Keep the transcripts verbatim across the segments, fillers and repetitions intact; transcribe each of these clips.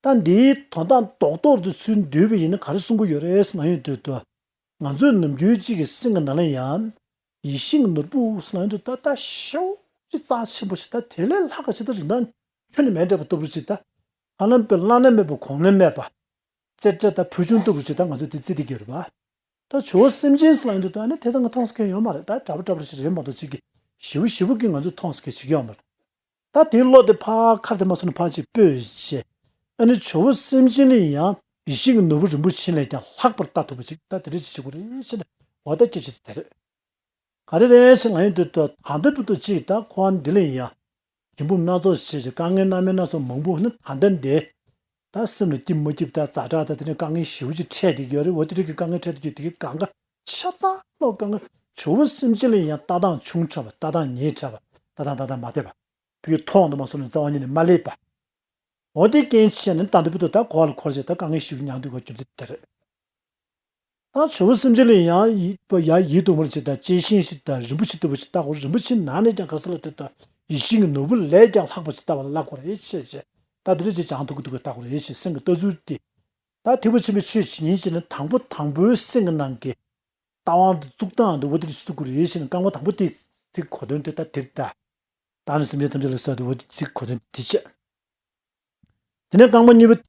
ད་འདིའི་དོན་དག་རྡོག་རྡོག་ཏུ་ཚུར་བསྡུས་པ་ཡིན་ན་ག་རེ་གསུང་གི་ཡོད་རེད་ཟེར་ན་ཡོང་དུས་དུ། ང་ཚོའི་ནམ་རྒྱུན་གཅིག་གི་སེམས་ཀྱི་ནང་ལ་ཡང་ཡིད་བཞིན་གྱི་ནོར་བུ་ཟེར་ན་ཡོང་དུས་ད་ལྟ་ཞེ་པོ་ཅིག་རྩ་ཆེན་པོ་ཞིག་ད་དེ་ལས་ལྷག་ག་ཅིག་ད་རིན་ཐང་ཁྱོན་ནས་མེད་འདྲ་པོ་ལྟ་བུ་ཅིག་ད། ཧ་ལམ་པའི་བླ་ན་མེད་པ་གོང་ན་མེད་པ། རྩེ་གྲ་དང་ཕུལ་བྱུང་ལྟ་བུ་ཅིག་ད་ང་ཚོས་དེ་བརྩི་བསྡད་ཀྱི་ཡོད་རེད་པ། ད་ཇོ་བོ་སེམས་ཅན་ཟེར་ན་ཡོང་དུས་ད་ནི་དེ་ཚོ་ང་མཐོང་ས་མཁན་ཡོད་མ་རེད། ད་འདྲ་པོ་འདྲ་པོ་ཞིག་རེད་མ་གཏོགས་ཅིག་གི་ཞེ་པོ་ཞེ་པོ་གི་ང་ཚོས་མཐོང་ས་མཁན་ཞིག་ཡོད་མ་རེད། ད་དེའི་བློ་དེ་ཕར་ཁར་དེ་མ་སོང་ན་ཕར་ཅིག་སྤོས་བྱས། ཨ་ནི་ཇོ་བོ་སེམས་ཅན་ལ་ཡང་ཡིད་བཞིན་གྱི་ནོར་བུ་རིན་པོ་ཆེ་ལས་ཀྱང་ལྷག་པར་ལྟ་ཐུབ་པ་ཅིག་ད་དེ་འདྲ་ཅིག་བྱེད་དགོས་རེད་ཟེར་ནས་འོ་ད་སྐད་ཆ་དེ་རེད། ག་རེ་རེད་ཟེར་ན་ཡོང་དུས་ད་ད་ལྟ་བར་དུ་ཅིག་ད་འཁོར་བ་འདི་ལ་ཡང་ཞིབ་འཇུག་སྣ་ཚོགས་བྱས་བྱས་དཀའ་ངལ་སྣ་མིན་སྣ་ཚོགས་མང་པོ་ནི་ད་ལྟ་འདི་ད་སེམས་ལ་སྐྱིད་མ་སྐྱིད་ད་ཛ་དྲག་ད་དེ་ནས་དཀའ་ངལ་ཞེ་པོ་ཅིག་འཕྲད་བསྡད་ཀྱི་ཡོད་རེད། འོ་དེ་རིགས་ཀྱི་དཀའ་ངལ་འཕྲད་དུས་ཀྱི་དེ་གའི་གང་ག་ཆ་ཚང་ལོ་དཀའ་ངལ་ཇོ་བོ་སེམས་ཅན་ལ་ཡང་ལྟ་སྟངས་ཆུང་དྲགས་པ། ལྟ་སྟངས་ཉེས་དྲགས་པ། ལྟ་སྟངས་ལྟ་སྟངས་མ་བདེ་བ། བུའི་མཐོང་དུ་མ་སོང་ནས་རྩ་བ་ཉིད་ནས་མ་སླེབས་པ། འོ་དེ་རྐྱེན་བྱས་ནས་ད་ལྟ་བར་དུ་ད་འཁོར་བ་ལ་འཁོར་བྱས་ད་དཀའ་ངལ་ཞིག་མྱངས་དུས་ག་རྒྱུ་མཚན་དེ་རེད། ད་ཇོ་བོ་སེམས་ཅན་ལ་ཡང་ཡིད་པ་ཡ་ཡིད་དུ་མར་བྱེད་ད་གཅེས་ཤིང་ཞིག་ད་རིན་པོ་ཆེ་ལྟ་བུ་ཞིག་ལྟ་དགོས། རིན་པོ་ཆེ་ནང་ནས་ཀྱང་ག་ས་ལ་ལྟོས་ད་ཡིད་བཞིན་གྱི་ནོར་བུ་ལས་ཀྱང་ལྷག་པ་ཞིག་ལྟ་བ་ལ་བསླབ་དགོས་རེད་ཅེས་བྱས། ད་དེ་འདྲ་ཅིག་སྦྱང་ཐུབ་ཀྱི་འདུག་ག་ལྟ་དགོས་རེད་ཅེས་སེམས་ཀྱི་ལྟ་ཚུལ་དེ། ད་ཐེག་པ་ཆེན་པོའི་ཆོས་ཇི་སྙེད་ཅེ་ན་དང་པོ་དང་པོའི་སེམས་ཀྱི་ནང་གི་ལྟ་བ་འདི་བཙུགས་སྟངས་འདི་འོ་དེ་རིགས་བཙུགས་དགོས་རེད་ཟེར་ནས་རྐང་པ་དང་པོ་དེ་ཚིག་གོ་དོན་དེ་ད་དེ་ལྟ། བདག་ནི་སེམས་ཅན་ཐམས་ཅད་ལ་ཟེར་དེ་འོ་དེ་ཚིག་གོ་དོན་དེ་བྱས། དེ་ནས་རྐང་པ་གཉིས་པ།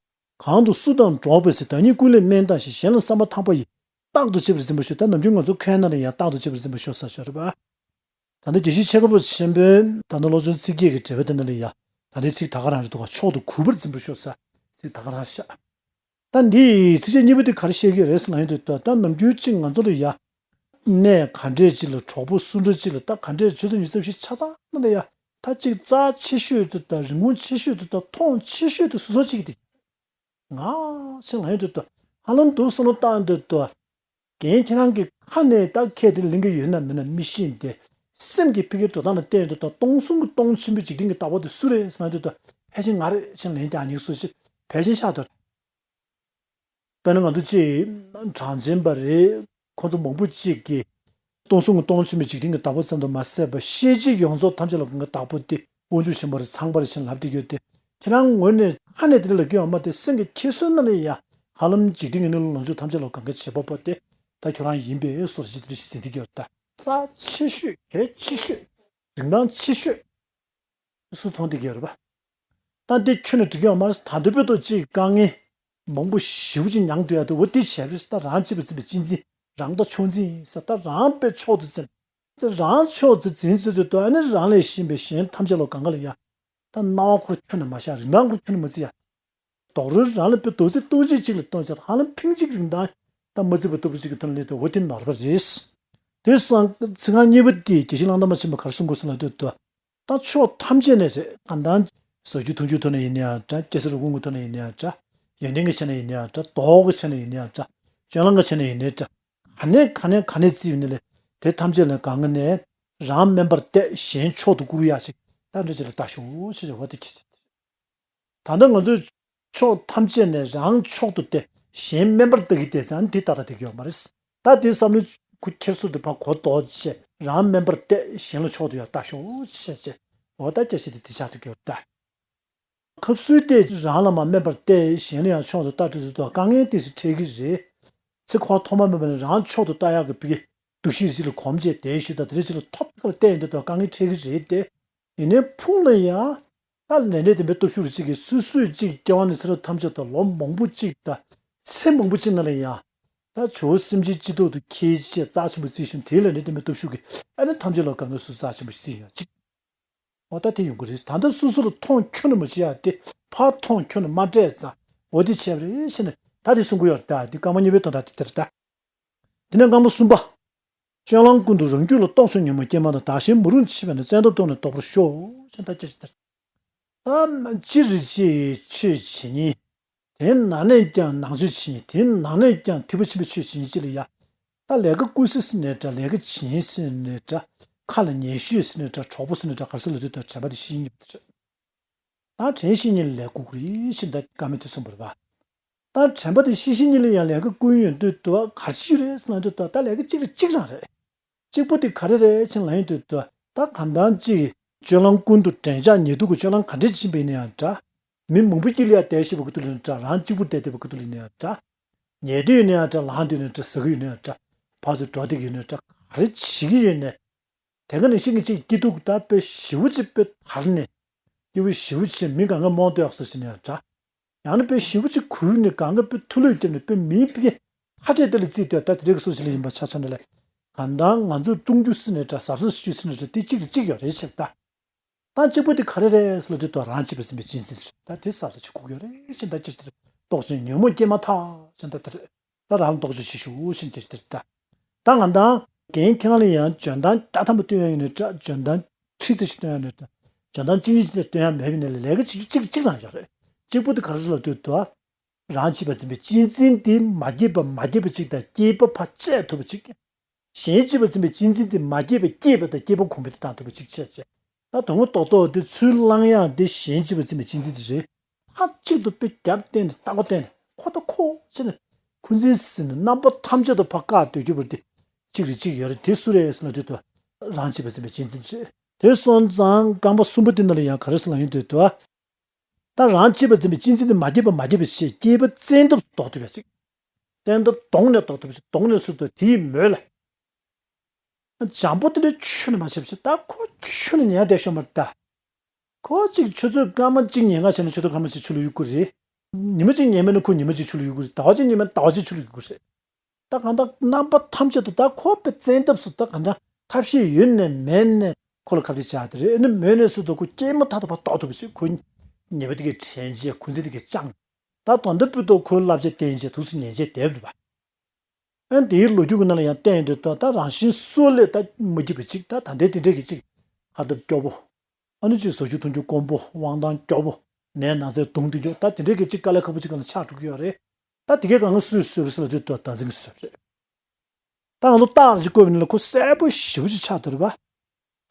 གང་དུ་སུ་དང་འགྲོགས་པའི་ཚེ། བདག་ཉིད་ཀུན་ལས་དམན་བལྟ་ཞིང་། གཞན་ལ་བསམ་པ་ཐག་པ་ཡིས། རྟག་ཏུ་གཅེས་པར་འཛིན་པར་ཤོག་ད་ནམ་རྒྱུན་ང་ཚོ་ཁའི་ནང་ལ་ཡང་རྟག་ཏུ་གཅེས་པར་འཛིན་པར་ཤོག་ཟེར་ཞོར་རེད་པ། ད་ལྟ་དགེ་བཤེས་ཆེ་དགའ་པོ་ཆེན་པོའི་ད་ལྟ་བློ་སྦྱོང་ཚིག་བརྒྱད་ཀྱི་འགྲེལ་པ་དེ་ནང་ལ་ཡང་ད་ལྟའི་ཚིག་ད་ག་རང་རེད་འདུག་ག་མཆོག་ཏུ་གུས་པར་འཛིན་པར་ཤོག་ཟེར་ཚིག་ད་ག་རང་ཤག་ད་འདིའི་ཚིགས་བཅད་གཉིས་པ་དེ་ག་རེ་བཤད་ཀྱི་ཡོད་རེད་ཟེར་ན་ཡོང་དུས་ད་ལྟ་ནམ་རྒྱུན་གཅིག་ང་ཚོ་ལ་ཡ། གནས་ག་འདྲས་ཅིག་ལ་གྲོགས་པོ་སུ་འདྲ་ཅིག་ལ་ད་ག་འདྲས་ཆུ་ཚོད་ཉི་ཤུ་རྩ་བཞི་ཆ་ཚང་ན་ད་ཡ། ད་གཅིག་རྩ་ཆེ་ཤོས་དེ་ད་རིན་གོང་ཆེ་ཤོས་དེ་ད་མཐོང་ཆེ་ཤོས་དེ་སོ་སོ་གཅིག་དེ། ང་ཚོ་ལ་ཡོང་དུས་ད་ཧ་ལམ་འདུག་བསམ་བློ་བཏང་དུས་ད། རྒན་ཁྱེད་རང་གི་ཁ་ནས་ད་ཁས་དེ་ལེན་གྱི་ཡོད་ན་མེད་ན་མི་ཤེས་ཏེ། སེམས་ཀྱི་ཕ་གིའི་འགྲོ་སྟངས་ལ་བལྟས་དུས་ད་སྟོང་གསུམ་གྱི་སྟོང་ཆེན་པོའི་འཇིག་རྟེན་གྱི་བདག་པོ་དེ་སུ་རེད་ཟེར་ན་དུས་ད་ཕལ་ཆེར་ང་རེད་ཅེས་ལན་རྒྱག་སྙིང་སུ་ཞིག་ཕལ་ཆེར་ཤག་ཏུ། དཔེར་ན་ང་ཚོ་ཅིག་གྲངས་ཅན་པ་རེད། ཁོ་ཚོ་མང་པོ་ཅིག་གིས་སྟོང་གསུམ་གྱི་སྟོང་ཆེན་པོའི་འཇིག་རྟེན་གྱི་བདག་པོ་ཙམ་དུ་མ་ཟད་པར་ཤེས་བྱའི་ཡོངས་རྫོགས་ཐམས་ཅད་ལ་གང་གི་བདག་པོ་སྟེ་དབང་ཕྱུག་ཆེན་པོ་རེད། ཚངས་པ་རེད་ཅེས་ལབ་བསྡད་ཡོད་དེ། ཁྱེད་རང་ངོས་ནས་ཁ་ནས་དེ་འདྲ་ལབ་ཀྱི་ཡོད་མ་རེད་དེ། སེམས་ཀྱི་འཁྱེར་སོ་ནང་ལ་ཡ་ཧ་ལམ་འཇིག་རྟེན་གྱི་གནས་ལུགས་ལོངས་སྤྱོད་ཐམས་ཅད་ལ་གང་གི་བྱེད་པ་པོ་དེ་ད་ཁྱོད་རང་ཡིན་པས་སོར་ཅིག་དེ་འདྲ་ཞིག་ཟིན་བསྡད་ཀྱི་ཡོད་ད། རྩ་ཆེ་ཤོས་གལ་ཆེ་ཤོས་རིན་ཐང་ཆེ་ཤོས། སུ་མཐོང་བསྡད་ཀྱི་ཡོད་རེད་པ། ད་འདི་ཁྱོན་ནས་འགྲིག་གི་ཡོད་མ་རེད། ད་འདི་བོད་ཐོག་ཅིག་དཀའ་ངལ་མང་པོ་ཞེ་པོ་ཅིག་མྱངས་བསྡད་ཡ་དེ་འོ་དེ་བྱས་རེད། ད་རང་གཅེས་པར་འཛིན་པའི་གཅེས་འཛིན། རང་ལྟ་མཆོག་འཛིན་ཡིན་ས། ད་རང་དཔེ་མཆོག་ཏུ་འཛིན། དེ་རང་མཆོག་ཏུ་འཛིན་ཚུལ་དེ་ད་ཨ་ནི་རང་ལས་གཞན་པའི་གཞན་ཐམས་ཅད་ལ་གང་ག་ལ་ཡ། ད་སྣང་བ་ཁོ་ཁྱོན་ནས་མ་བཞག་རིན་ཐང་ཁོ་ཁྱོན་ནས་མ་བརྩི་ཡ། རྡོག་རོལ་རང་ལ་དཔེ་རྡོ་རྩིག་སྟོང་གཅིག་གཅིག་ལ་སྟོང་བྱས་ཧ་ལམ་ཕིང་གཅིག་རིན་ཐང་ད་མ་བརྩིས་པ་ལྟ་བུ་ཅིག་གི་དོན་ལས་དེ་འོ་དེ་ནོར་བ་རེད། དེ་སང་ཚིག་རྐང་གཉིས་པ་དེ་དགེ་བཤེས་གླང་དར་མ་ཆེན་པོས་ག་རེ་གསུང་གི་ཡོད་ཟེར་ན་དེ་ད། ད་ཕྱོགས་ཐམས་ཅད་ནས་རེད། གང་ལྟར་ཟ་རྒྱུ་འཐུང་རྒྱུའི་ཐོག་ནས་ཡིན་ན་ཡང་འདྲ། སྐྱེ་ས་རུས་ཁུངས་ཀྱི་ཐོག་ནས་ཡིན་ན་ཡང་འདྲ། ཡོན་ཏན་གྱི་ཆ་ནས་ཡིན་ན་ཡང་འདྲ། མདོག་གི་ཆ་ནས་ཡིན་ན་ཡང་འདྲ། སྤྱོད་ལམ་གྱི་ཆ་ནས་ཡིན་ན་ཡང་འདྲ། ག་ནས་ག་ནས་ག་ནས་བརྩིས་ཡིན་ནའི་དེ་ཐམས་ཅད་ལ་གང་ག་ནས་རང་དམན་པར་གཏད་གཞན་མཆོག་ཏུ་བཀུར་ཡག་ཅིག་ད་འདྲ་ཅིག་ལ་ལྟ་ཤོག་ཅེས་བྱ་བ་དེ་ཁྱེད་ཀྱིས། ད་ལྟ་ང་ཚོས་ཕྱོགས་ཐམས་ཅད་ནས་རང་མཆོག་ཏུ་སྟེ་གཞན་དམན་པར་ལྟ་གི་བསྡད་ཙང་འདི་ཏག་ཏག་བསྡད་ཀྱི་ཡོད་མ་རེད། ད་དེ་བསམ་བློའི་ཁུ་འཁྱེར་སོ་དེ་ཕར་གོ་ལྡོག་བྱས། རང་དམན་པར་གཏད་གཞན་ལ་མཆོག་ཏུ་ཡང་ལྟ་ཤོག་ཅེས་བྱས། འོ་ད་སྐད་ཆ་དེ་དེ་ཆགས་བསྡད་ཀྱི་ཡོད་ད། སྐབས་སུ་དེ་རང་ལ་མ་དམན་པར་གཏད་གཞན་ལ་ཡང་མཆོག་ཏུ་ལྟ་དུས་སུ་དཀའ་ངལ་དེ་ཞིག་འཕྲད་ཀྱི་རེད། ཚེ་འཁོར་ཐོག་མ་མེད་པ་ནས་རང་མཆོག་ཏུ་ལྟ་ཡག་གི་བི་གི་འདུ་ཤེས་ཅིག་ལ་གོམས་བྱས་བསྡད་ཞུས་ད་དེ་རེ་ཅིག་ལ་ཐོབ་ཐང་ལ་བལྟས་ཡོང་དུས་དཀའ་ངལ་འཕྲད་ཀྱི་རེད་དེ། ཡིན་ནའི་ཕུགས་ལ་ཡང་ད་ལས་འབྲས་བདེན་པའི་སྟོབས་ཤུགས་རེ་ཅིག་གིས་སོ་སོའི་ཅིག་སྐྱེ་བ་ནས་ཚེ་རབས་ཐམས་ཅད་དང་ལོ་མང་པོ་ཅིག་དང་ཚེ་མང་པོ་ཅིག་ནང་ལ་ཡང་ད་ཇོ་བོ་སེམས་ཅན་སྤྱི་ཐོག་ཏུ་ཁྱེད་ཅེས་རྩ་ཆེན་པོ་བརྩིས་ཤིང་དེའི་ལས་འབྲས་བདེན་པའི་སྟོབས་ཤུགས་ཀྱིས་ཨ་ནི་ཐམས་ཅད་ལ་གང་ག་སུ་རྩ་ཆེན་པོ་ཞིག་བརྩིས་ཡོད་ཅིག་འོ་ད་དེ་ཡོང་གི་རེད། ད་ལྟ་སོ་སོ་ལ་མཐོང་ཁྱོན་ནས་མ་བྱེད་ཡ་དེ་ཕར་མཐོང་ཁྱོན་ནས་མ་སྤྲད་ཙང་འོ་དེ་བྱས་པ་རེད་ཟེར་ནས་ད་དེ་གསུང་གི་ཡོད་རེད། ད་དེ་རྐང་པ་གཉིས་པའི་དོན་དག་དེ་དེ་རེད་ད། དེ་ནས་རྐང་པ་གསུམ་པ། སྤྱོད་ལམ་ཀུན་ཏུ་རང་རྒྱུད་ལ་རྟོག་ཚོགས་ཉོན་མོངས་སྐྱེས་མ་དང་། བདག་གཞན་མ་རུངས་ཕྱེ་བས་ན། བཙན་ཐབས་ཐོག་ནས་ལྡོག་པར་ཤོག་ཅེས་ད་ཅི་ཞིག་ལྟར། ད་སྤྱིར་ཅིག་ཆོས་བྱེད་ཉིན། དེའི་ནང་ནས་ཀྱང་ནང་ཆོས་བྱེད་ཉིན། དེའི་ནང་ནས་ཀྱང་ཐེག་པ་ཆེན་པོའི་ཆོས་བྱེད་ཉིན་ཅིག་ལ་ཡ། ད་ལས་ཀ་ཀུན་གཟིགས་ཟེར་ནའི་འདྲ། ལས་ཀ་བྱེད་ཉིན་ཟེར་ནའི་འདྲ། ཁ་ལ་ཉན་ཤོས་ཟེར་ནའི་འདྲ། གྲོགས་པོ་ཟེར་ནའི་འདྲ། ག་རེ་ཟེར་ལབ་དུས་ད་དྲན་པ་དེ་ཤེས་ཉིན་པ་དེ་རེད། ད་དྲན་ཤེས་ཉིན་ལས་དགོས་ཀྱི་རེད་ཞེས་ད་བཀའ་མོལ་དེ་གསུངས་པ་རེད་པ། ད་དྲན་པ་དེ་ཤེས་ཤེས་ཉིད་ལ་ཡང་ལས་ཀ་ཀུན་ཡོད་དུས་དུ་ག་རེ་ཅིག་རེད་ཟེར་ན་དུས་དུ་ད་ལས་ཀ་གཅིག་རེད་གཅིག་རང་རེད། གཅིག་པོ་དེ་ག་རེ་རེད་ཟེར་ན་ཡོང་དུས་དུ་ད་གང་ལྟར་ཅིག་སྤྱོད་ལམ་ཀུན་ཏུ་འགྲན་ཞག་ཉེ་དུ་གི་སྤྱོད་ལམ་ག་འདྲས་ཕྱིན་པ་ཡིན་ན་ཡང་འདྲ། མི་མང་པོ་དཀྱིལ་ལ་ཡར་བསྡད་ཤེས་པ་གི་ཐོག་ལ་ཡིན་ན་འདྲ། རང་གཅིག་པུ་བསྡད་བསྡད་པ་གི་ཐོག་ལ་ཡིན་ན་ཡང་འདྲ། ཉལ་དུས་ཡིན་ན་ཡང་འདྲ། ལངས་དུས་ཡིན་ན་འདྲ། ཟ་གི་ཡོད་ན་ཡང་འདྲ། ཕར་ཚུར་འགྲོ་བསྡད་ཀྱི་ཡོད་ན་ཡང་འདྲ། ག་རེ་བྱེད་ཀྱི་ཡོད་ནའི། དེ་ག་ནང་བཞིན་གྱི་ཅིག་སྐྱིད་སྡུག་ད་དཔེ་ཞེ་པོ་ཅིག་དཔེ་དར་ནས། སྐྱིད་པོ་ཞེ་པོ་ཅིག་མི་གང་ག་རྨོངས་དུས་ཡག་སོ་ཞིག་ནས་ཡང་འདྲ། ཡང་ན་དཔེ་ཞེ་པོ་ཅིག་གུད་ནས་གང་ག་དཔེ་མཐོལ་ལོ་བརྒྱབ་ནས་དཔེ་མིའི་དཔེ་ཁ་བྲལ་དེ་ལ་བརྩིས་དུས་ད་དེ་འདྲའི་གི་སོ་ཞིག་ལ་ཡིན་པ་ཆ་མཚོན་ན་ལས། གང་ལྟར་ང་ཚོས་བཀྲུང་རྒྱུ་ཟེར་ནས་འདྲ། གཟབ་གཟབ་བྱེད་རྒྱུ་ཟེར་ནས་འདྲ། དེ་གཅིག་རེ་གཅིག་ཡོད་རེད་ཆགས་ད། ད་གཅིག་པོ་དེ་ག་རེ་རེད་ཟེར་ལབ་དུས་ད་རང་གཅེས་པར་འཛིན་པའི་གཅེས་འཛིན་རེད། ད་དེ་གཟབ་གཟབ་བྱེད་དགོས་ཀྱི་རེད་ཅེས་ད་ཅིག་དེར་རྟོག་ཅིང་ཉོན་མོངས་སྐྱེས་མ་ཐག་ཅེས་ད་དེར། ད་རང་ལ་རྟོག་དཔྱོད་བྱེད་ཤོག་ཅེས་དེར་ད། ད་ང་དང་རྒན་ཁྱེད་རང་ལ་ཡང་འཇོན་ཐང་བརྒྱ་ཐམ་པ་སྟོན་ཡ་ཡོད་ནའི་འདྲ། འཇོན་ཐང་ཁྲི་ཙམ་ཞིག་སྟོན་ཡ་ཡོད་ནའི་འདྲ། འཇོན་ཐང་གཅིག་གཉིས་ཅིག་སྟོན་ཡ་མེད་པ་ཡིན་ནའི་ལས་ཀ་བྱེད་རྒྱུ་གཅིག་གཅིག་རང་ཡོད་རེད། གཅིག་པོ་དེ་ག་རེ་ཟེར་ལབ་དུས་ད། རང་གཅེས་པར་འཛིན་པའི་གཅེས་འཛིན་དེ་མ་སྐྱེས་པ་མ་སྐྱེས་པ་ཅིག་དང་སྐྱེས་པ་ཕར་བཅད་ཐུབ་པ་ཅིག། གཞན་གཅེས་པར་འཛིན་པའི་གཅེས་འཛིན་དེ་མ་སྐྱེས་པ་སྐྱེས་པ་དང་སྐྱེས་པ་གོང་འཕེལ་དུ་བཏང་ཐུབ་པ་ཅིག་བྱས་བྱས། ད་དོན་ངོ་ཏོག་ཏོག་དེ་ཚུར་བླང་ཡག་དེ་གཞན་གཅེས་པར་འཛིན་པའི་གཅེས་འཛིན་དེ་རེད། མཐའ་གཅིག་ཏུ་དཔེ་རྒྱབ་བསྟན་ནས་ལྟག་པ་བསྟན་ནས་ཁོ་ད་ཁོ་བྱས་ནས་འཁོན་འཛིན་ཟིན་ནས་རྣམ་པ་ཐམས་ཅད་དུ་ཕར་བཀག་སྡོད་རྒྱུ་བར་དེ་གཅིག་རེ་གཅིག་ཡོད་རེད། དེ་སུ་རེད་ཟེར་ན་དུས་དུ་རང་གཅེས་པར་འཛིན་པའི་གཅེས་འཛིན་དེ་རེད། དེ་སོང་ཙང་རྐང་པ་གསུམ་པོ་དེ་ནང་ལ་ཡང་ག་རེ་ཟེར་ལབ་ཡོང་དུས་དུ། ད་རང་གཅེས་པར་འཛིན་པའི་གཅེས་འཛིན་དེ་མ་སྐྱེས་པ་མ་སྐྱེས་པ་ཞེས་སྐྱེས་པ་བཙན་ཐབས་སུ་ལྡོག་ཐུབ་པ་ཞིག། བཙན་ཐབས་གདོང་ནས་ལྡོག་ཐུབ་པ་ཞིག། གདོང་ནས་སུ་ལྡོག་དེའི་མོད་ལ། འཇམ་པོ་དེ་འདྲ་ཁྱོན་ནས་མ་བྱས་པ་ཞིག། ད་ཁོ་ཁྱོན་ནས་ཉལ་བསྡད་ཤོག་མ་རེད་ད། ཁོ་གཅིག་ཆུ་ཚོད་སྐར་མ་གཅིག་ཉལ་ག་བྱས་ན་ཆུ་ཚོད་སྐར་མ་གཅིག་ཆུ་ལ་གཡུག་དགོས་རེད། ཉི་མ་གཅིག་ཉལ་མེད་ན་ཁོ་ཉི་མ་གཅིག་ཆུ་ལ་གཡུག་དགོས་རེད། ཟླ་བ་གཅིག་ཉལ་མེད་ན་ཟླ་བ་གཅིག་ཆུ་ལ་གཡུག་དགོས་རེད། ད་གང་ལྟར་རྣམ་པ་ཐམས་ཅད་དུ་ད་ཁོ་དཔེ་བཙན་ཐབས་སུ་ད་གང་འདྲ་ཐབས་ཤེས་ཡོད་ནས་མེད་ནས་ཁོ་ལ་ཁ་གཏད་བྱ་དེ་རེད། ཨ་ནི་མོས་ནས་སུ་དུ་ཁོ་སྐྱེས་མ་ཐག་ཏུ་ཕར་ལྡོག་ཐུབ་པ་ཞིག། ཁོ་ཉེས་པ་དེ་གས་དྲན་བྱས། འཁོན་འཛིན་དེ་གས་བཅངས། ད་དོན་དུ་སྤུ་ཏོ་ཁོའི་བསླབ་བྱ་བསྟན་བྱས་དུས་སུ་ཉན་བྱས་བསྡད་པ་རེད་པ། ཨ་ནི་དེའི་ལོ་རྒྱུས་ཀྱི་ནང་ལ་ཡང་བསྟན་ཡོད་འདུག་ད་ད་རང་བཞིན་སྲོག་ལས་ད་མ་སྐྱིད་པ་ཅིག། ད་ད་ལྟའི་དེ་འདྲས་ཀྱི་ཅིག་ཁ་ཐབས་སྐྱོ་པོ། ཨ་ནི་ཅིག་ཟ་རྒྱུ་འཐུང་རྒྱུ་དཀོན་པོ། དབང་ཐང་སྐྱོ་པོ། ནད་ན་ཚས་གདུང་སྡོད་རྒྱུ། ད་དེ་འདྲས་ཀྱི་ཅིག་དཀའ་ལས་ཁག་པོ་ཅིག་སྒང་ལ་ཆགས་འགྲོ་གི་ཡོད་རེད། ད་དེ་གས་གང་ག་སུས་བཟོས་པ་ཟེར་ལབ་དུས་ད་བདག་འཛིན་གྱིས་བཟོས་པ་རེད། ད་ང་ཚོ་རྟགས་ཅིག་བཀོད་པ་ཡིན་ན་ཁོ་གསལ་པོ་ཞེ་པོ་ཅིག་ཆགས་འདུག་རེད་པ།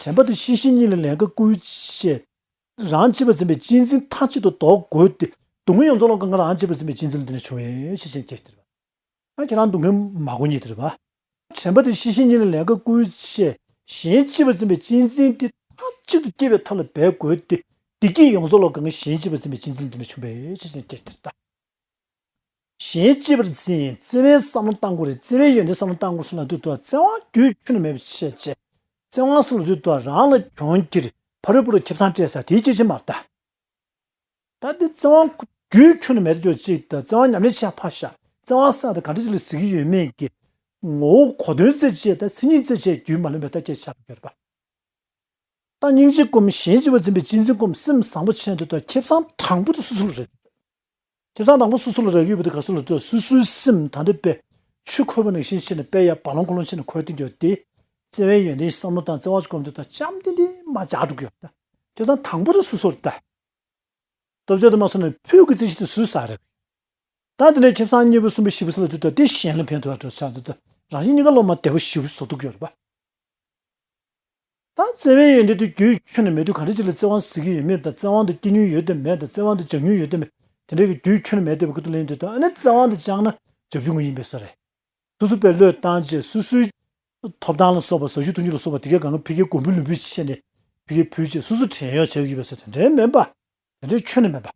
དྲན་པ་དང་ཤེས་བཞིན་གཉིས་ལ་ལས་ཀ་བསྐུལ་བྱས། རང་གཅེས་པར་འཛིན་པའི་གཅེས་འཛིན་མཐའ་གཅིག་ཏུ་ལྡོག་དགོས་ཏེ། སྡུག་བསྔལ་ཡོངས་རྫོགས་ལ་གང་ག་རང་གཅེས་པར་འཛིན་པའི་གཅེས་འཛིན་ལ་འདི་ནས་བྱུང་བའི་ཤེས་བཞིན་སྐྱེས་ཏེ། ཨ་ཁྱེད་རང་སྡུག་བསྔལ་མ་གོ་ཉིད་དེ་རེད་པ། དྲན་པ་དང་ཤེས་བཞིན་གཉིས་ལ་ལས་ཀ་བསྐུལ་བྱས། གཞན་གཅེས་པར་འཛིན་པའི་གཅེས་འཛིན་དེ་མཐའ་གཅིག་ཏུ་སྐྱེ་བའི་ཐབས་ལ་འབད་དགོས་ཏེ། བདེ་སྐྱིད་ཡོངས་རྫོགས་ལ་གང་ག་གཞན་གཅེས་པར་འཛིན་པའི་གཅེས་འཛིན་ལ་འདི་ནས་བྱུང་བའི་ཤེས་བཞིན་སྐྱེས་ཏེ་ད། གཞན་གཅེས་པར་འཛིན། བརྩེ་བའི་བསམ་བློ་བཏང་དགོས་རེད། བརྩེ་བའི་ཡོན་ཏན་བསམ་བློ་བཏང་དགོས་ཟེར་ལབ་དུས་ད་བརྩེ་བ་རྒྱུད་ཁྱོན་ནས་མེད་པ་བྱས་བྱས། བརྩེ་བ་ཟེར་ལབ་དུས་ད་རང་ལ་གྱོང་ཁྱེར། ཕ་རོལ་པོ་ལ་ཁེ་བཟང་སྤྲད་ས་དེའི་སྐད་ཆ་མ་རེད་ད། ད་འདི་བརྩེ་བ་རྒྱུད་ཁྱོན་ནས་མེད་དུ་གཅིག་ད་བརྩེ་བ་ཉམས་ལེན་བྱས་ཕར་བཞག། བརྩེ་བ་ཟེར་ད་ག་འདྲ་ཅིག་ལ་ཟེར་གྱི་ཡོད་མེད་ཀྱི་ངོ་བོ་གོ་དོན་བརྩད་བྱས། ད་མཚན་ཉིད་བརྩད་བྱས་རྒྱུད་མ་ལོན་པའི་ད་སྐད་ཆ་ཆགས་ཡོད་པ། ད་སྙིང་རྗེ་སྒོམ། གཞན་གཅེས་པར་འཛིན་པའི་གཅེས་འཛིན་སྒོམ། སེམས་བཟང་པོ་བྱས་འདུག་ད་ཁེ་བཟང་དང་པོ་དེ་སོ་སོ་ལ་རེག་ཁེ་བཟང་དང་པོ་སོ་སོ་ལ་རག་ཡོད་པ་དེ་ག་རེ་ཟེར་ལབ་དུས་སོ་སོའི་སེམས་ད་ལྟ་དཔེ་ཆུ་ཁོལ་བ་ནང་བཞིན་བྱས་ནས་དཔེ་ཡར་རྦ་ཀློང་ཀློང་བྱས་ནས་ཁོལ་བསྡད་ཡོད་དེ། བརྩེ་བའི་ཡོན་ཏན་བསམ་བློ་བཏང་། བརྩེ་བ་ཅིག་སྒོམ་དུས་ད་འཇམ་ཐིང་ཐིང་མར་འཇགས་འགྲོ་གི་ཡོད་ད། ཁེ་བཟང་དང་པོ་དེ་སོ་སོར་ད། སྟོབས་ཆེན་དུ་མ་སོང་ནས་ཕུགས་ཀྱི་རྩི་གཞི་དེ་སུས་ཟ་རེད། ད་དེ་ནས་ཁེ་བཟང་གཉིས་པ་གསུམ་པ་བཞི་པ་ཟེར་ལབ་དུས་ད་དེ་གཞན་ལ་ཕན་ཐོགས་འགྲོ་ཆགས་འདུག་ད་རང་བཞིན་གཉིས་ཀ་བློ་མ་བདེ་བོ་ཞེ་པོ་བཟོ་འདུག་ཡོད་རེད་པ། ད་བརྩེ་བའི་ཡོན་ཏན་དེ་རྒྱུད་ཁྱོན་ནས་མེད་དུས་ག་འདྲ་ཅིག་ལ་བརྩེ་བ་ཟེར་གྱི་ཡོད་མེད་དང་། བརྩེ་བ་དེ་སྐྱེ་མྱོང་ཡོད་དམ་མེད་དང་། བརྩེ་བ་དེ་སྦྱང་མྱོང་ཡོད་དམ་མེད། དེ་འདྲའི་གི་རྒྱུད་ཁྱོན་ནས་མེད་བསྡད་པ་ཁུ་ཐུ་ལེན་དུས་ད་ཨ་ནི་བརྩེ་བ་དེ་སྦྱངས་ན་བྱབ་ཆུང་ངུ་ཡིན་པའི་བཟོ་རེད། སོ་སོ་དཔེ་བློས་བཏང་བྱས། སོ་སོའི་ཐོབ་ཐང་ལ་སོགས་པ། ཟ་རྒྱུ་འཐུང་རྒྱུ་ལ་སོགས་པ་དེ་གས་གང་ག་ཕ་གིའི་གོང་འཕེལ་ལུས་འབུལ་བྱས་ནས་ཕ་གིར་ཕུལ་བྱས་སོ་སོ་བྲན་གཡོག་བྱེད་ཀྱི་ཡོད་པའི་བཟོ་དེ་འདྲའི་མིན་པ། དེ་འདྲའི་ཁྱོན་ནས་མིན་པ།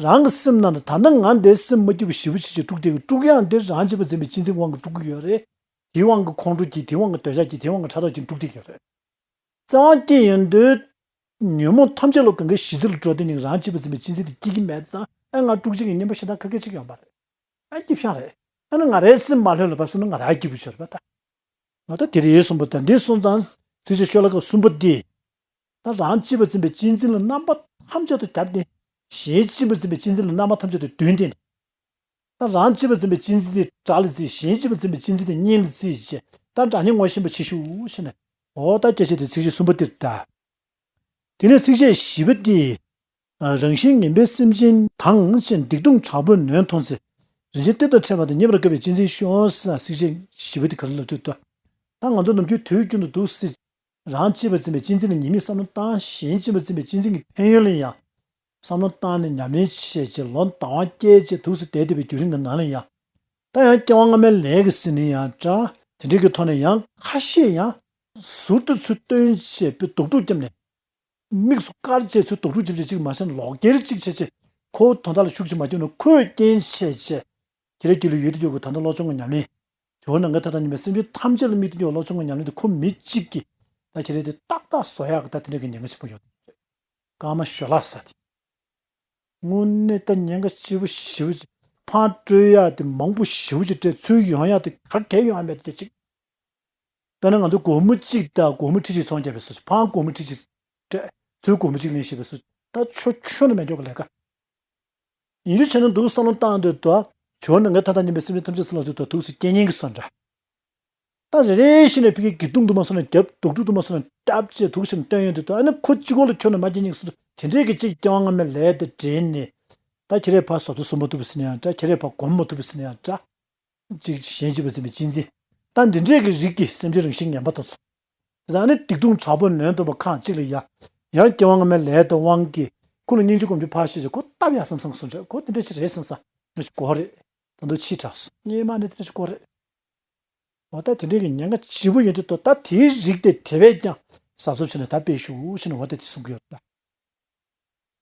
རང་གི་སེམས་ནང་དུ་ད་ལྟ་ང་འདིར་སེམས་མ་སྐྱིད་པ་ཞེ་པོ་ཅིག་ཅིག་དཀྲུགས་བསྡད་ཀྱི། དཀྲུགས་ཡག་འདི་རང་གཅེས་པར་འཛིན་པའི་གཅེས་འཛིན་དབང་གིས་དཀྲུགས་ཀྱི་ཡོད་རེད། དེའི་དབང་གིས་ཁོང་ཁྲོ་སྐྱེས། དེའི་དབང་གིས་འདོད་ཆགས་སྐྱེས། དེའི་དབང་གིས་ཕྲག་དོག་སྐྱེས། དཀྲུགས་བསྡད་ཀྱི་ཡོད་རེད། བརྩེ་བ་སྐྱེས་ཡོང་དུས་ཉོན་མོངས་ཐམས་ཅད་ལ་གང་ག་གཞི་རྩ་ལ་འགྲོ་བསྡད་ནས་རང་གཅེས་པར་འཛིན་པའི་གཅེས་འཛིན་དེ་སྐྱེ་གི་མེད་ཙང་། ཨ་ང་དཀྲུག་ཅིག་གི་གཉེན་པོ་ཞེ་དྲག་ཁ་སྐད་ཅིག་ཡོང་པ་རེད། ཨ་སྐྱིད་ཤག་རེད། ཨ་ནི་ང་རའི་སེམས་མ་ལྷོད་ལ་བབས་སོང་ན་ང་རང་སྐྱིད་པོ་ཆགས་རེད་པ་ད། ང་ད་དེ་རེད་གསུངས་པ་ད། འདི་སོང་ཙང་ཚིགས་བཅད་ཤོ་ལོ་ཀ་གསུམ་པ་འདི། ད་རང་གཅེས་པར་འཛིན་པའི་གཅེས་འཛིན་ལ་རྣམ་པ་ཐམས་ཅད་དུ་རྒྱབ་སྟེ། གཞན་གཅེས་པར་འཛིན་པའི་གཅེས་འཛིན་ལ་རྣམ་པ་ཐམས་ཅད་དུ་བསྡུས་ཏེ། ད་རང་གཅེས་པར་འཛིན་པའི་གཅེས་འཛིན་དེ་དགྲ་ལ་བརྩི། གཞན་གཅེས་པར་འཛིན་པའི་གཅེས་འཛིན་དེ་གཉེན་ལ་བརྩི་ཞེས། ད་དགྲ་གཉེན་ངོ་ཤེས་པ་བྱེད་ཤོག་ཞེས་ནས། འོ་ད་སྐད་ཆ་དེ་ཚིགས་བཅད་གསུམ་པ་འདིར་ད། དེ་ནས་ཚིགས་བཅད་བཞི་པ་འདི། རང་བཞིན་ངན་པའི་སེམས་ཅན་དང་ཞེས། སྡིག་ལྟུང་དྲག་པོས་ནོན་མཐོང་ཚེ། རིན་ཆེན་གཏེར་དང་ཕྲད་པ་དང་། རྙེད་པར་དཀའ་བའི་གཅེས་འཛིན་ཤོག་ཟེར། ཚིགས་བཅད་བཞི་པ་འདི་ག་རེ་ལབ་དུས་ད། ད་ང་ཚོ་ནམ་རྒྱུན་དུས་རྒྱུན་དུ་འདུག་སེ། རང་གཅེས་པར་འཛིན་པའི་གཅེས་འཛིན་ལ་ཉེས་དམིགས་བསམ་བློ་བཏང་། གཞན་གཅེས་པར་འཛིན་པའི་གཅེས་འཛིན་གྱི་ཕན་ཡོན་ལ་ཡང་བསམ་བློ་བཏང་ནས་ཉམས་ལེན་བྱས་བྱས་ལོ་ཟླ་བ་བསྐྱལ་བྱས་འདུག་སེ་བསྡད་བསྡད་པའི་བརྒྱུད་རིམ་གྱི་ནང་ལ་ཡང་། ད་ཡང་སྐྱེ་བ་སྔ་མའི་ལས་ཀྱིས་ཟེར་ནའི་ཡང་འདྲ། དེ་འདྲའི་གི་ཐོག་ནས་ཡང་ཁ་ཤས་ཡང་ཟུར་དུ་ཚུར་བཏོན་བྱས་པའི་སྡུག་སྒྲུག་བརྒྱབ་ནས། དམིགས་སུ་བཀར་བྱས་ཚུར་དོགས་སྒྲུབ་བྱེད་བྱེད་ཅིག་མ་བྱས་ན་ལོག་སྐྱེལ་ཅིག་བྱས་བྱས་ཁོ་དོན་དག་ལ་ཤུགས་ཅིག་མ་བརྒྱབ་ན་ཁོས་རྐྱེན་བྱས་བྱས་ཁྱེད་རའི་རྒྱུད་ལ་ཡོད་དུ་ཡོད་དགོས། ད་ལྟ་བློ་སྦྱོང་གི་ཉམས་ལེན་བྱེད་པ་ནང་གི་ད་ལྟ་ཉིན་པའི་སེམས་ཅན་ཐམས་ཅད་ལ་དམིགས་ཏེ་ཡོད་བློ་སྦྱོང་གི་ཉམས་ལེན་དེ་ཁོ་མི་གཅིག་གིས་ད་ཁྱེད་རའི་དེ་ཏག་ཏག་བཟོ་ཡག་གི་ད་དེ་འདྲ་གི་ཉེན་ཁ་ཆེན་པོ་ཡོད་རེད། ཀརྨ་ཞོ་ལགས་ཟེར་དེ། དངོས་གནས་ད་ཉེན་ཁ་ཆེ་པོ་ཞེ་པོ་ཅིག་ཕར་སྤྲོད་ཡག་དེ་མང་པོ་ཞེ་པོ་ཅིག་སྤྲད། ཚུར་ཡོང་ཡག་དེ་ག་གེ་ཡོང་ཡག་མེད་དེ་ཅིག་དཔེར་ན་ང་ཚོ་སྒོར་མོ་གཅིག་དང་སྒོར་མོ་ཁྲི་གཅིག་ཚོང་རྒྱག་པའི་བཟོ་ཞིག་ཕར་སྒོར་མོ་ཁྲི་གཅིག་སྤྲད། ཚུར་སྒོར་མོ་གཅིག་ལེན་ཞེས་པའི་བཟོ་ད་ཆོ་ཆོ་ནི་མེད་འཇོག་གི་ལས་ཀ། ཡིན་རྒྱུ་བྱས་ན་འདུག་བསམ་བློ་བཏང་འདོད་དོ། ཇོ་ནང་གི་ཐ་ཐ་ཉིན་པའི་སེམས་ཅན་ཐམས་ཅད་སུ་ལ་ཚུལ་དོ་ཐུགས་སུ་སྐྱེ་ཉེན་གྱི་བཟོ་འདྲ། ད་རེ་རེ་བཞིན་ནས་ཕ་གི་གི་རྡུང་དུ་མ་སོང་ན་རྒྱབ་རྡོག་ཕྲུག་དུ་མ་སོང་ན་རྒྱབ་ཅེས་དུག་ཞིག་སྟོན་ཡོང་དུས་ད་ཨ་ནི་ཁོ་གཅིག་པོ་ལ་ཁྱོད་ནི་མ་སྐྱེ་སྙིང་སུ་དེ་འདྲས་ཀྱི་གཅིག་སྐྱེ་བ་སྔ་མའི་ལས་དེ་དྲན་ནས། ད་ཁྱེད་རས་ཕར་ཟོ་ཐུ་སུ་མ་ཐུབ་པ་ཟིན་ཡང་འདྲ། ཁྱེད་རས་ཕར་སྒོམ་མ་ཐུབ་པ་ཟིན་ཡང་འདྲ། གཅིག་གཞན་གཅིག་པ་ཟིན་པའི་གཅེས་འཛིན། ད་འདི་འདྲས་ཀྱི་རིགས་ཀྱི་སེམས་ཅན་རང་བཞིན་ངན་པ་དང་སོ། ད་ནི་སྡིག་ལྟུང་དྲག་པོ་ལོན་ཐུབ་པ་ཁག་གཅིག་ལ་ཡ། ཡང་སྐྱེ་བ་སྔ་མའི་ལས་དང་དབང་གིས་ཁོ་ལ་སྙིང་རྗེ་སྒོམ་རྒྱུ་ཕར་བཤད་ཅིག་ཁོ་སྟབས་ཡག་བསམ་བསམ་སོང་འདྲ། ཁོ་འདི་འདྲས་ཅིག་རེད་བསམ་ས་འདྲ་ཅིག་གོ་རེད། ད་དུང་ཕྱིས་དྲགས་སོ། སྙེ་མ་ནི་དེ་འདྲས་ཅིག་གོ་རེད། འོ་ད་དེ་འདྲའི་གི་ཉེན་ཁ་ལྗིད་པོ་ཡོད་དུས་ད་ད་དེའི་རིགས་དེ་དེ་བས་ཀྱང་གཟབ་གཟབ་བྱས་ནས་ད་དཔེ་ཞུ་ཞུ་ནས་འོ་ད་དེ་གསུང་གི་ཡོད་ད།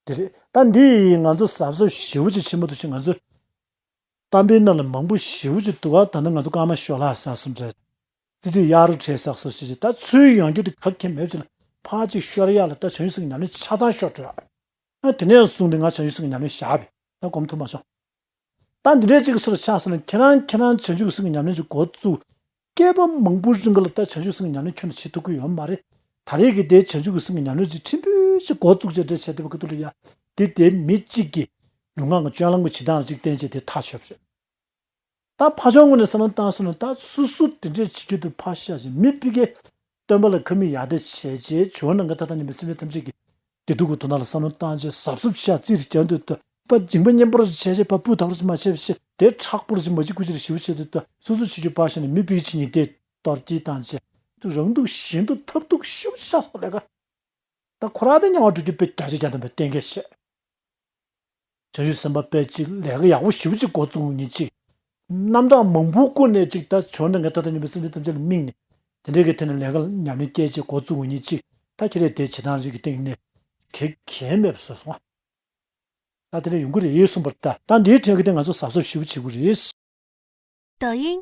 དེ་རེད། ད་འདི་ཡིས་ང་ཚོ་གཟབ་གཟབ་ཞེ་པོ་ཅིག་བྱེད་མ་ཐུབ་ཕྱིན་ང་ཚོ་གཏམ་དཔེ་ནང་ལ་མང་པོ་ཞེ་པོ་ཅིག་འདུག་ག་ད་ནི་ང་ཚོ་ཀརྨ་ཞོ་ལགས་ཟེར་སོང་འདྲ། ཙི་ཙི་གཡག་རུ་བྲེས་ཟེར་སོང་ཞེས་ད་ཚུར་ཡོང་རྒྱུ་དེ་ག་གེ་མེད་ཅིག་ལ་ཕར་ཅིག་ཤོར་ཡག་ལ་ད་བྱང་ཆུབ་སེམས་ཀྱི་ཉམས་ལེན་ཆ་ཚང་ཤོར་འགྲོ་ཡག་ཨ་དེ་ནས་བཟུང་སྟེ་ང་བྱང་ཆུབ་སེམས་ཀྱི་ཉམས་ལེན་བཞག་པས་ད་སྒོམ་ཐུབ་མ་སོང་། ད་འདི་འདྲའི་གཅིག་གི་སོར་ཆགས་སོང་ན་ཁྱེད་རང་ཁྱེད་རང་བྱང་ཆུབ་ཀྱི་སེམས་ཀྱི་ཉམས་ལེན་གྱི་འགོ་བཙུགས། བསྐལ་པ་མང་པོའི་རིང་ལ་ད་བྱང་ཆུབ་སེམས་ཀྱི་ཉམས་ལེན་ཁྱོན་ནས་བྱེད་ཐུབ་ཀྱི་ཡོད་མ་རེད། ད་རེས་ཀྱི་དེ་བྱང་ཆུབ་ཀྱི་སེམས་ཀྱི་ཉམས་ལེན་གྱི་ཕྲན་བུ་ཞིག་འགོ་བཙུགས་བྱས་འདྲ་བྱས་བསྡད་པ་གི་ཐུགས་ལ་ཡ། དེ་དེ་མི་གཅིག་གིས་ལུས་ངག་གི་སྤྱོད་ལམ་གྱི་བྱེད་སྟངས་ཅིག་བསྟན་བྱས་དེ་ཐག་ཆོད་པ་རེད། ད་ཕ་ཆུང་ངུ་ནས་བསམ་བློ་བཏང་སོང་ན་ད་སུ་སུ་དེ་འདྲས་བྱེད་རྒྱུ་དེ་ཕར་བཞག་ཅིག་མི་ཕ་གིའི་སྟོན་པ་ལ་ཁ་མིག་ཡར་ལྟ་བྱས་རྗེས་ཇོ་ནང་གི་ཐ་ཐ་ཉིན་པའི་སེམས་ཅན་ཐམས་ཅད་ཀྱི་བདེ་སྡུག་གི་དོན་དག་ལ་བསམ་བློ་བཏང་རྗེས་གཟབ་གཟབ་བྱས་རྩིས་རེ་རྒྱག་འདོད་དུ་པ་འཇིགས་པ་གཉེན་པོ་རེ་བྱས་རྗེས་པ་སྤུས་དག་རེ་མ་བྱས་པ་བྱས་དེ་མཁྲེགས་པོ་རེ་མ་གཅིག་ཁུ་ཅི་རེ་ཞིབ་བྱས་འདོད་དུ་སོ་སོ་བྱེད་རྒྱུ་ཕར་བཞག་ནས་མི་ཕ་གི་བྱེད་ཉིན་དེ་གཏོར་སྐྱེལ་བཏང་རྗེས་དུ་རང་སྡུག་གཞན་སྡུག་ཐབས་སྡུག་ཞིབ་བྱས་སོང་ལས་ཀ་ད་ཁོ་རང་དེ་དམྱལ་བ་འགྲོ་རྒྱུ་དཔེ་བརྒྱ་ཆ་བརྒྱ་ཐམ་པའི་གཏན་འཁེལ་བྱས། བྱང་ཆུབ་སེམས་དཔའ་དཔེ་གཅིག་ལས་ཀ་ཡག་པོ་ཞེ་པོ་ཅིག་འགོ་བཙུགས་འོང་ཉིན་གཅིག་རྣམ་གྲངས་མང་པོའི་སྒོ་ནས་གཅིག་ད་བྱུང་ན་ངས་ད་ལྟ་ཉིན་པའི་སེམས་ཅན་ཐམས་ཅད་ལ་དམིགས་ནས་དེ་འདྲའི་གི་ཐད་ནས་ལས་ཀ་ཉམས་ལེན་སྐྱེལ་བྱས་འགོ་བཙུགས་འོང་ཉིན་གཅིག་ད་ཁྱེད་རས་དེ་བྱེད་སྟངས་རིགས་ཀྱི་སྟེང་ནས་གལ་གལ་མེད་པ་བཟོས་སོང་ང་། ད་དེ་འདྲ་ཡོང་གི་རེད་གསུངས་པར་ལྟ། ད་འདིའི་གྲས་ཀྱི་སྟེང་ང་ཚོ་གཟབ་གཟབ་ཞེ་པོ་བྱེད་དགོས་རེད། 抖音